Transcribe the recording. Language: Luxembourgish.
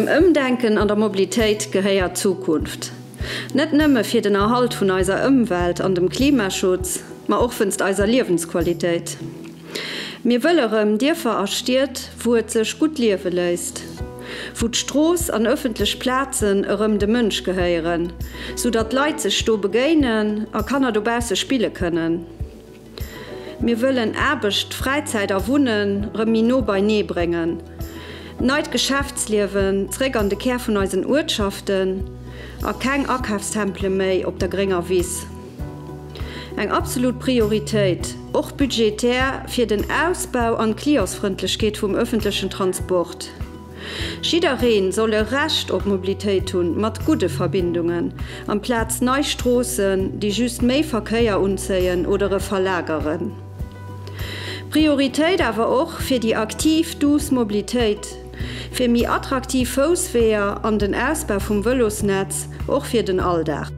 Dem Ëmdenken an der Mobilitéit gehéiert d'Zukunft. Net nëmme fir den Erhalt vun eiser Ëmwelt an dem Klimaschutz, ma och wënst eiser Liewensqualitéit. Mir wëlle rëm Dierfer a Stied, wou et sech gutt liewe léisst, wou d'Strooss an ëffentlech Plazen erëm dem Mënsch gehéieren, sou datt d'Leit sech do begéinen a Kanner dobausse spille kënnen. Mir wëllen Aarbecht, Fräizäit a Wunnen rëm méi no beinee bréngen, neit Geschäftsliewen zréck an de Kär vun eisen Uertschaften a keng Akafstempele méi op der grénger Wiss. Eng absolut Prioritéit, och budgetär, fir den Ausbau an d'Clientsfrëndlechkeet vum ëffentlechen Transport. Jiddereen soll e Recht op Mobilitéit hunn, mat gudde Verbindungen, amplaz nei Stroossen, déi just méi Verkéier unzéien oder e verlageren. Prioritéit awer och fir déi aktiv duuss Mobilitéit, fir méi attraktiv Foussweeër an den Ausbau vum Vëlosnetz, och fir den Alldag.